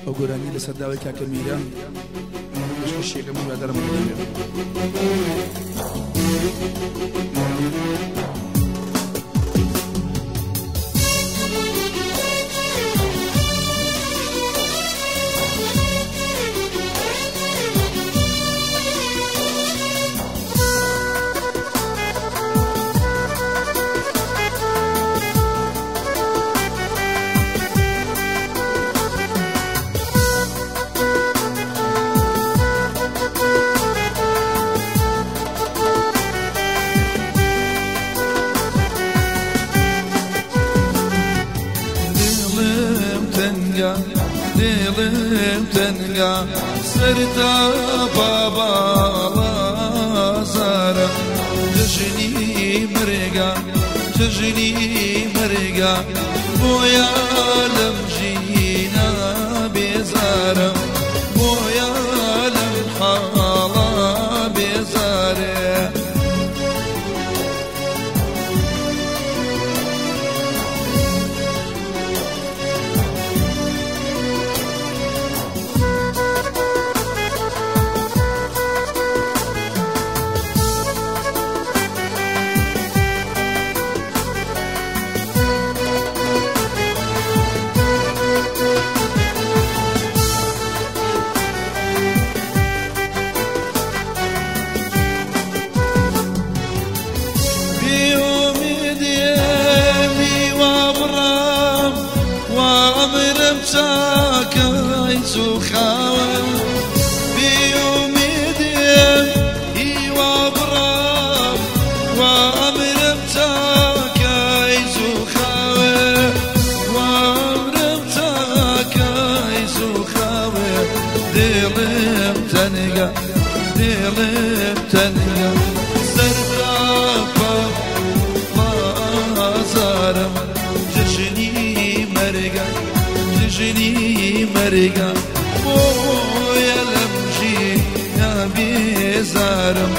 ئەو گۆرانی لەسەر داوای کاکە میرە پێشکەشیەکەم و هیوادارم بەدڵی بێ. دڵم تەنگا سەرتا باباڵازارە جەژنی مەرگا جەژنی مەرگا بۆیە لەم ژینا بێزارم بۆیە لەم حاڵا بێزارێ. چاکای سوخاوە بێئومێدێم هیوا بڕام وا ئەمرم چاکای سوخاوە وا ئەمرم چاکای سوخاوە دڵم تەنگە دڵم تەنگە سەرتاپا ئازارم جەژنی مەرگە جەژنی مەرگە بۆیە لەم ژینا بێزارم